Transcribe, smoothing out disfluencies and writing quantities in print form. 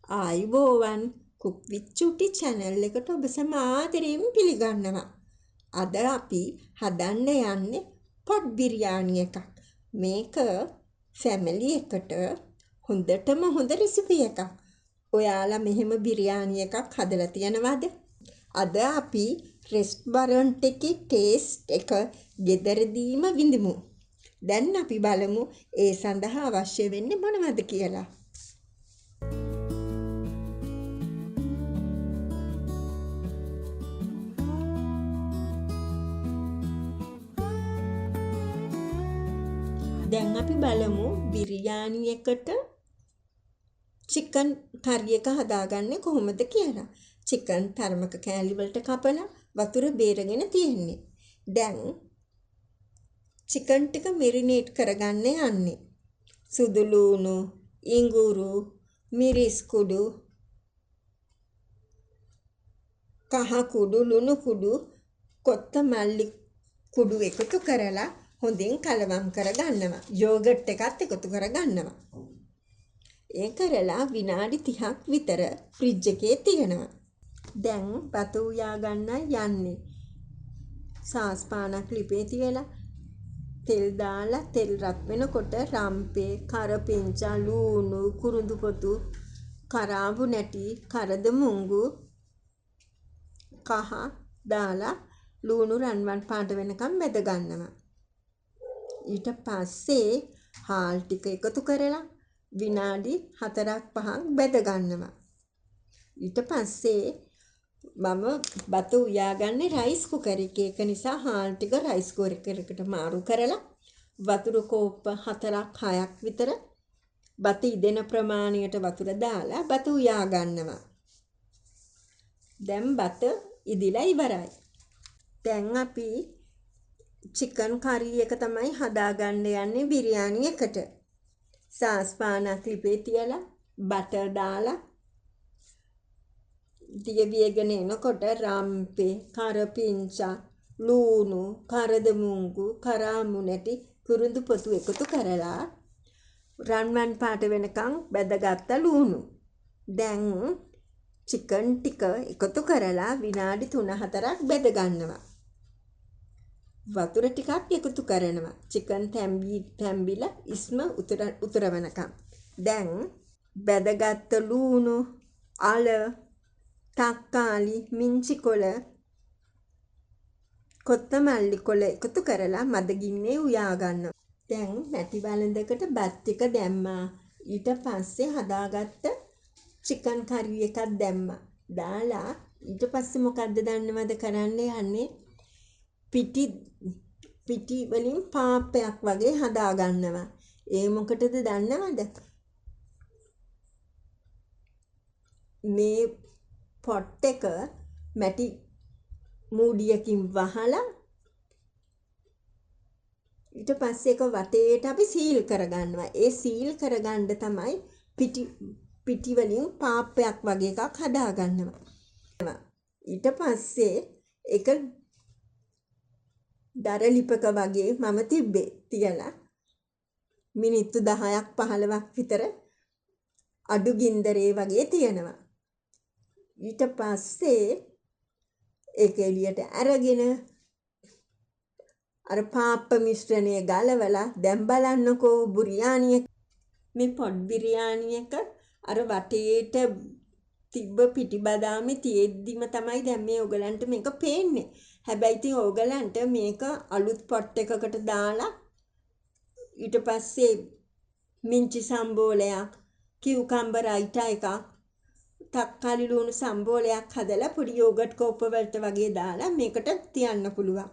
ආයුබෝවන් cook විත් චුටි channel එකට ඔබ සැම ආදරයෙන් පිළිගන්නවා. අද අපි හදන්න යන්නේ පොට් බිරියානි එකක්. මේක ෆැමිලි එකට හොඳටම හොඳ රෙසිපි එකක්. ඔයාලා මෙහෙම බිරියානි එකක් හදලා තියනවද? අද අපි රෙස්ටොරන්ට් එකේ ටේස්ට් එක ගෙදරදීම විඳිමු. දැන් අපි බලමු ඒ සඳහා අවශ්‍ය වෙන්නේ මොනවද කියලා. දැන් අපි බලමු බිරියානි එකට චිකන් කරි එක හදාගන්නේ කොහොමද කියලා. චිකන් තරමක කෑලි වලට කපලා වතුර බේරගෙන තියෙන්නේ. දැන් චිකන් ටික මෙරිනේට් කරගන්න යන්නේ. සුදු ලූණු, ඉඟුරු, මිරිස් කුඩු, කහ කුඩු, ලුණු කුඩු, කොත්තමල්ලි කුඩු එකතු කරලා හොඳින් කලවම් කරගන්නවා. යෝගට් එකත් එකතු කරගන්නවා. ඒ කරලා විනාඩි 30ක් විතර ෆ්‍රිජ් එකේ තියනවා. දැන් බත උයා ගන්න යන්නේ. සාස්පානක් ලිපේ තියලා තෙල් දාලා තෙල් රත් වෙනකොට රම්පේ, කරපිංචා, ලූණු, කුරුඳු පොතු, කරාඹු නැටි, කරද මුංගු, කහ දාලා ලූණු රන්වන් පාට වෙනකම් බැද ගන්නවා. ඊට පස්සේ හාල් ටික එකතු කරලා විනාඩි 4ක් 5ක් බැද ගන්නවා. ඊට පස්සේ මම බත උයාගන්නේ රයිස් කුකර් එකේ. ඒක නිසා හාල් ටික රයිස් කුකර් එකට මාරු කරලා වතුර කෝප්ප 4ක් 6ක් විතර බත ඉදෙන ප්‍රමාණයට වතුර දාලා බත උයා ගන්නවා. දැන් බත ඉදිලා ඉවරයි. දැන් අපි චිකන් කරි එක තමයි හදාගන්න යන්නේ බිරියානි එකට. සාස්පානක් ලිපේ තියලා බටර් දාලා දිය වියගෙන එනකොට රම්පේ, කරපිංචා, ලූණු, කරද මුංගු, කරාඹු නැටි, කුරුඳු පොතු එකතු කරලා රන්වන් පාට වෙනකන් බැදගත්ත ලූණු. දැන් චිකන් ටික එකතු කරලා විනාඩි 3-4ක් බැද ගන්නවා. වතුර ටිකක් එකතු කරනවා. චිකන් තැම්බිලා ඉස්ම උතුරවනකම්. දැන් බැදගත්ත ලූණු, අල, තක්කාලි, මිංචි කොළ, කොත්තමල්ලි කොළ එකතු කරලා මද ගින්නේ උයා ගන්නවා. දැන් මැටි වළඳකට බත් ටික දැම්මා. ඊට පස්සේ හදාගත්ත චිකන් කරි එකක් දැම්මා. දාලා ඊට පස්සේ මොකද්ද දන්නවද කරන්න යන්නේ? පිටි වලින් පාප්පයක් වගේ හදා ගන්නවා. ඒ මොකටද දන්නවද? මේ පොට් එක මැටි මූඩියකින් වහලා ඊට පස්සේ ඒක වටේට අපි සීල් කරගන්නවා. ඒ සීල් කරගන්න තමයි පිටි වලින් පාප්පයක් වගේ එකක් හදා ගන්නවා. ඊට පස්සේ ඒක දර ලිපක වගේ මම තිබ්බේ තියලා මිනිත්තු 10ක් 15ක් විතර අඩු ගින්දරේ වගේ තියනවා. ඊට පස්සේ ඒක එළියට අරගෙන අර පාප්ප මිශ්‍රණය ගලවලා දැන් බලන්නකෝ බුරියානි එක. මේ පොට් බිරියානි එක අර වටේට තිබ්බ පිටි බදාමේ තියෙද්දිම තමයි දැන් මේ ඔයගලන්ට මේක පේන්නේ. හැබැයි ඉතින් ඔයගලන්ට මේක අලුත් පොට් එකකට දාලා ඊට පස්සේ මිංචි සම්බෝලයක්, කියුකම්බර් රයිටා එකක්, තක්කාලි ලුණු සම්බෝලයක් හදලා පොඩි යෝගට් කෝප්ප වලට වගේ දාලා මේකට තියන්න පුළුවන්.